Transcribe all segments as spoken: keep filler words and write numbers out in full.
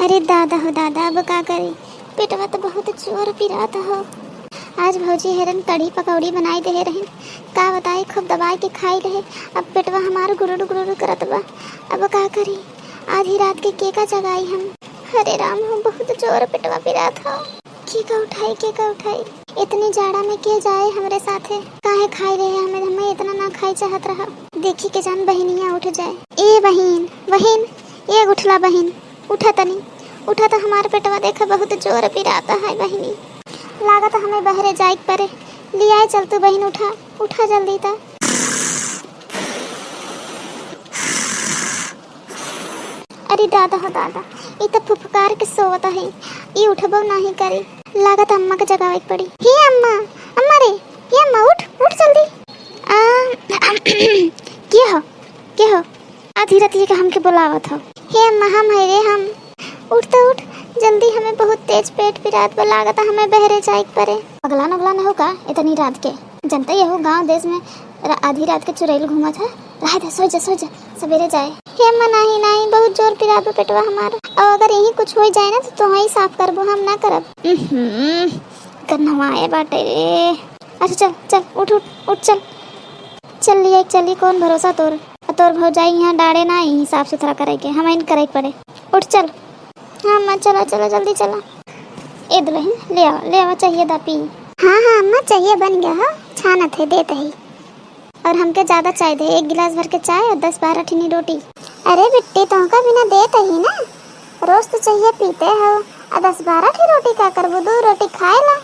अरे दादा हो दादा, अब का करी, पेटवा तो बहुत जोर पिरात हो। आज भौजी हेरन कढ़ी पकौड़ी बनाई देहे रहिन, का बताई, खूब दबाई के खाई रहे। अब पेटवा हमार गुरुर गुरुर करत बा, अब का करी, आधी रात के केका जगाई हम। अरे राम हो, बहुत जोर पेटवा पिरात हो। केका उठाई, केका उठाई, इतनी जाड़ा में के जाए हमरे साथे? काहे खाई रहे हमें, हमें इतना ना खाई चाहत रहा। देखी के जान बहिनिया उठ जाए। ए बहिन, बहिन, ए उठला बहिन, उठा तनी, उठा त हमार पेटवा देखा बहुत जोर पिराता है बहिनी। लागत हमें बहरे जाए के परे। लियाए चल तू बहिन, उठा, उठा जल्दी त। अरे दादा हो दादा, ई त फुफकार के सोवत है, ई उठबो नाही करी। लागत अम्मा के जगावे के पड़ी। हे अम्मा, अम्मा रे, हे अम्मा उठ, उठ जल्दी। आ, के हो, के हो? आधी रतिया के हमके बोलावत हो? हे अम्मा, हम है रे हम। उठ त उठ, जल्दी, हमें बहुत तेज पेट पिरात बा, लागत हमें बहरे जाए के परे। पगला नगला न हो का इतनी रात के? जनते यहू गांव देश में र-, आधी रात के चुरैल घूमत है। रह दे, सो जा, सो जा, सवेरे जाए। हे अम्मा, नाही, नाही, बहुत जोर पिरात बा पेटवा हमार। और अगर यही कुछ हो जाए ना तो तोहई साफ करबो, हम ना करब। उहुं, कन्हवा आए बाटे रे। अच्छा चल, चल, उठ, उठ, उठ, चल। चल लिया, चली, कौन भरोसा तोर? आ तोर भौजाई यहाँ डाड़े ना आई साफ सुथरा करे के, हम इन करे के पड़े। उठ चल। हाँ अम्मा, चला, चला, जल्दी चला। ए दुलहिन, ले आवा, ले आवा, चाहिए दा पी। हाँ, हाँ अम्मा, चाहिए बन गया हो, छानत है, देत ही। और हमके ज्यादा चाय दे, एक गिलास भर के चाय और दस बारह ठिनी रोटी। अरे बिट्टी, तोहका बिना देत ही ना, रोज तो चाहिए पीते हो, और दस बारह ठी रोटी का करबू, दो रोटी खाए ला।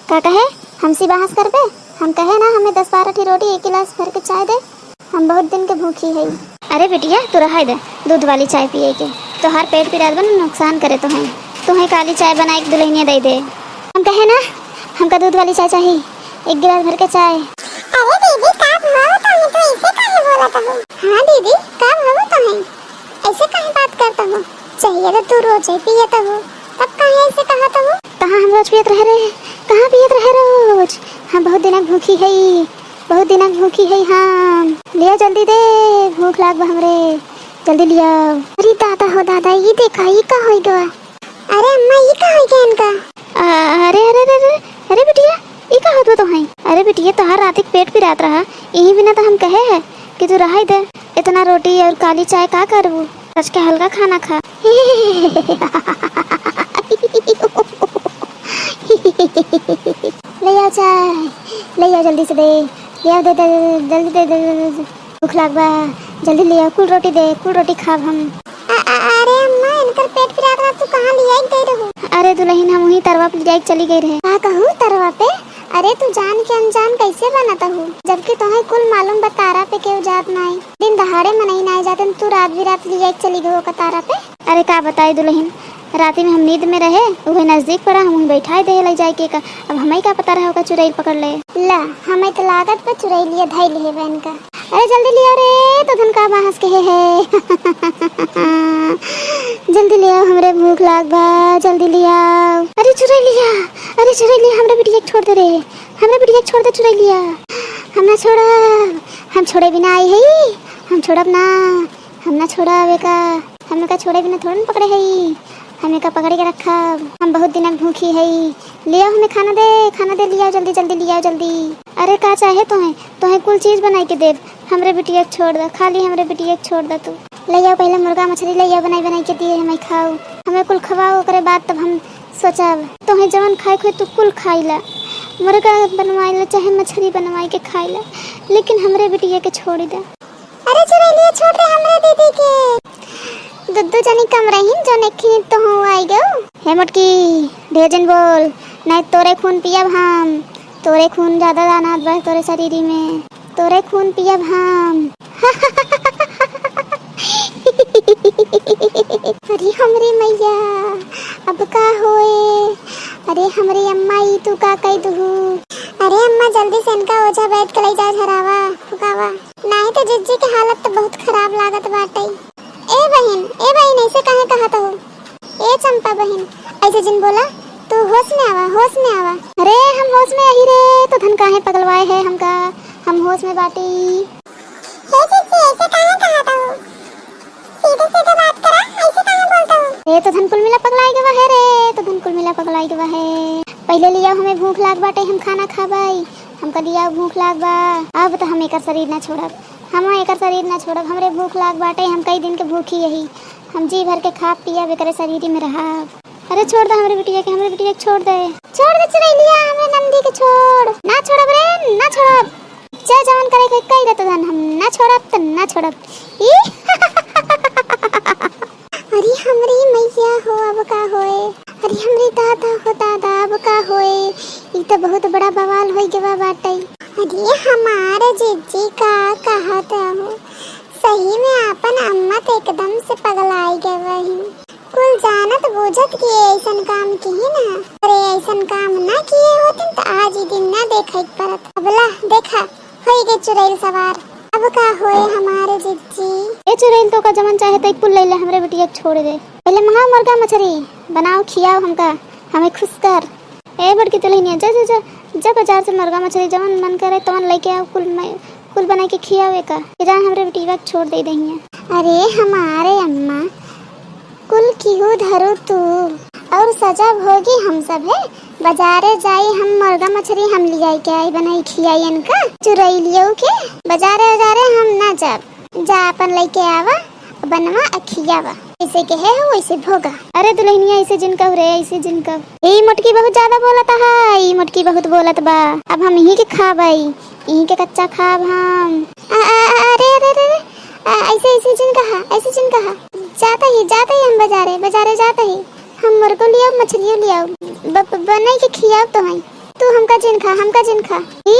का कहे? हमसे बहस करबे? हम कहे ना, हमें दस बारह ठी रोटी, एक गिलास भर के चाय दे, हम बहुत दिन के भूखी हई। अरे बिटिया, तू रहाई दे दूध वाली चाय पिए के, तोहार पेट पिरात बा ना, नुकसान करे तोहई। तोहई काली चाय बनाए के दुलहिनिया दे दे। हम कहे ना, हमका दूध वाली चाय चाही, एक गिलास भर के चाय। अरे दीदी, का भवा तोहई, तू ऐसे काहे बोलत हो? हाँ दीदी, का भवा तोहई? ऐसे काहे बात करत हो? चाहिए तो तू रोज ही पियत हो, तब काहे ऐसे कहत हो? कहाँ हम रोज पियत रहे रे? कहाँ पियत रहे रोज? हम बहुत दिनक भूखी हई, बहुत दिनक भूखी हई हम। लिया जल्दी दे, भूख लाग बा हमरे, जल्दी लिया। अरे दादा हो दादा, ई देखा, ई का होई गवा? अरे अम्मा, ई का होई गया इनका? आ, अरे, अरे, अरे, अरे, अरे बिटिया, ई का होत बा तोहई? अरे बिटिया, तोहार रात के पेट पिरात रहा, यही बिना तो हम कहे है कि तू रहाई दे, इतना रोटी और काली चाय का करबू? रच के हल्का खाना खा। ले आओ चाय, ले आओ जल्दी से दे, ले आओ, दे दे, जल्दी दे दे, दे दे। भूख लाग बा, जल्दी ले आओ, कुल रोटी दे, कुल रोटी खाब हम। अ-, अ-, अरे अम्मा, इनकर पेट पिरात रहा, तू कहाँ लियाई गई रहू? अरे दुलहिन, हम वहीं तरवा पे लियाई चली गई रहे। का कहू तरवा पे? अरे तू जान के अनजान कैसे बनत हू, जबकि तोहे कुल मालूम बा तारा पे केहू जात नाई, दिन दहाड़े मनई नाई जाते, तू रात बिरात लियाई चली गई ओका तारा पे। अरे का बताई दुलहिन, राती में हम नींद में रहे, उहे नजदीक पड़ा, हम वहीं बैठाई दे ले जाए के का। अब हमई का पता रहा ओका चुरैल पकड़ ले। ला, हमई तो लागत बा चुरैलिया धई ले बा इनका। अरे जल्दी लिया रे, तो धन का बाहस के है। जल्दी लिया, हमरे भूख लाग बा, जल्दी लिया। अरे चुरैलिया, अरे चुरैलिया, हमरे बिटिया के छोड़ दे रे, हमरे बिटिया के छोड़ दे चुरैलिया। हम ना छोड़ा, हम छोड़े बिना आई है, हम छोड़ब ना। हम ना छोड़ब एका, हम एका छोड़े बिना थोड़न पकड़े हई, हम एका पकड़ के रखब। हम बहुत दिनक भूखी हई। लियाओ हमें खाना दे, खाना दे, लियाओ जल्दी, जल्दी लियाओ जल्दी। अरे का चाहे तोहे, तोहे कुल चीज बनाई के देब, हमरे बिटिया के छोड़ द, खाली हमरे बिटिया के छोड़ द तू। लियाओ पहले मुर्गा मछली लियाओ, बनाई बनाई के दिए हमें खाओ। हमें कुल खवाओ, ओकरे बाद तब हम सोचब। तोहे जवन खाए के होई तू कुल खाई ला, मुर्गा बनवाई ला चाहे मछली बनवाई के खाई ला, लेकिन हमरे बिटिया के छोड़ द। अरे चुरैलिया, छोड़ दे हमरे दीदी के। दुद्दू जनी कम रहीन, जो नेखी तो हो आई गयो। हे मोटकी, ढेर जन बोल, नहीं तोरे खून पियब हम। तोरे खून ज्यादा दानात बा तोरे शरीरी में, तोरे खून पियब हम। अरे हमरे मैया, अब का होए? अरे हमरे अम्मा, ई तू का कई दुहू? अरे अम्मा, जल्दी से इनका ओझा वैद के लई जा, झरावा फुकावा। नाही तो जिज्जी के हालत तो बहुत खराब लागत बाटे। ए बहिन, ए बहिन, ऐसे काहे कहत हो? ए चंपा बहिन, ऐसे जिन बोला, तू होश में आवा, होश में आवा। अरे हम होश में आही रे, तो धन काहे पगलवाए है हमका, हम होश में बाटी। ए जिज्जी, ऐसे काहे कहत हो? सीधे सीधे बात करा, ऐसे काहे बोलत हो? ए तो धन कुल मिला पगलाई गवा है रे, तो धन कुल मिला पगलाई गवा है। पहिले लियाओ, हमें भूख लाग बाटे, हम खाना खाबाई। हमका लियाओ, भूख लाग बा। अब तो हम एकर शरीर ना छोड़ब, हम एकर शरीर ना छोड़ब। हमरे भूख लाग बाटे, हम कई दिन के भूखी यही। हम जी भर के खाब पियब, एकरे शरीर में रहब। अरे छोड़ दे हमरे बिटिया के, हमरे बिटिया के छोड़ दे। छोड़ दे चुरैलिया, हमरे नंदी के छोड़। ना छोड़ब रे, ना छोड़ब। जे जवन करे के कही दे तो धन हम ना छोड़ब, तो ना छोड़ब। ई अरे हमरी मैया हो, अब का होए? अरे हमरी दादा हो दादा, अब का होए? ई तो बहुत बड़ा बवाल होई गवा बाटे। अरे हमार जीजी का कहत हो? सही में आपन अम्मा तो एकदम से पगलाई गए वही। कुल जानत बूझत किए ऐसन काम किही ना। अरे ऐसन काम ना किए होतिन तो आज ई दिन ना देखे के परत। अबला देखा, होई गए चुरैल सवार। अब का होए हमारे जिज्जी? ए चुरैल, तो का जमन चाहे तो कुल ले ले, हमरे बिटिया के छोड़ दे। पहले मंगाओ मुर्गा मछरी, बनाओ खियाओ हमका, हमें खुश कर। ए बड़की दुल्हनिया, जा जा जा, जा बाजार से मुर्गा मछरी जवन मन करे तवन लेके आओ, कुल मैं कुल बनाई के खियावे का। फिर हमरे बिटिया के छोड़ दे दहिया। अरे हमारे अम्मा, कुल किहू धरू तू, और सजा भोगी हम सब है। बाजारे जाई हम, मुर्गा मछरी हम लियाई के आई, बनाई खियाई इनका चुरैलियों के। बाजारे बाजारे हम ना जाब, जा अपन लेके आवा, बनवा आ खियावा। जैसे के है हो वैसे भोगा। अरे दुल्हनिया ऐसे जिन कह रे, ऐसे जिन कह। ए मोटकी बहुत ज्यादा बोलत है, ई मोटकी बहुत बोलत बा। अब हम यहीं के खाब आई, यहीं के कच्चा खाब हम। आ, आ, आ, अरे अरे अरे अरे, आ, ऐसे ऐसे जिन कहा, ऐसे जिन कहा। जाता ही, जाता ही हम बाजारे, बाजारे जाता ही। हम मुर्गो लियाओ, मछलियो लियाओ, ब-, ब-, बनाई के खियाओ तो हई। तू हमका जिन खा, हमका जिन खा। ई